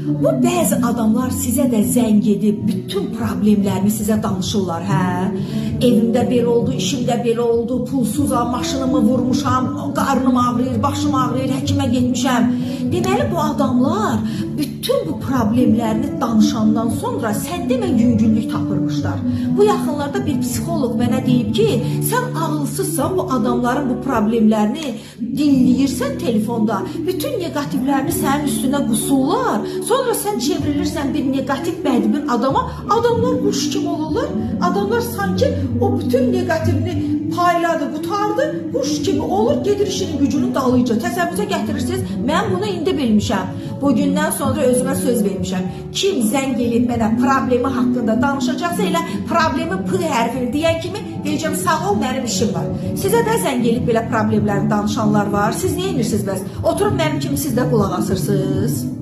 Bu bəzi adamlar sizə də zəng edib bütün problemlərini sizə danışırlar, hə? Evimdə belə oldu, işimdə belə oldu, pulsuzam, maşınımı vurmuşam, qarnım ağrıyır, başım ağrıyır, həkimə getmişəm. Deməli bu adamlar bütün bu problemlərini danışandan sonra sən demə yüngüllük tapırmışlar. Bu yaxınlarda bir psixoloq mənə deyib ki, sən ağılsızsan, bu adamların bu problemlərini dinləyirsən telefonda, bütün neqativlərini sənin üstünə qusurlar. Sonra sən çevrilirsən bir neqativ bədbin adama, adamlar quş kimi olurlar. Adamlar sanki o bütün neqativini payladı, qurtardı, quş kimi olur, gedir işinin gücünün dalıyca. Təsəvvürünüzə gətirirsiniz, mən bunu indi bilmişəm. Bugündən sonra özümə söz vermişəm. Kim zəng eləyib mənə problemi haqqında danışacaqsa, elə problemi P hərfini deyən kimi deyəcəm, sağ ol, mənim işim var. Sizə də zəng eləyib belə problemləri danışanlar var. Siz nə edirsiniz bəs? Oturub mənim kimi siz də qulaq asırsınız.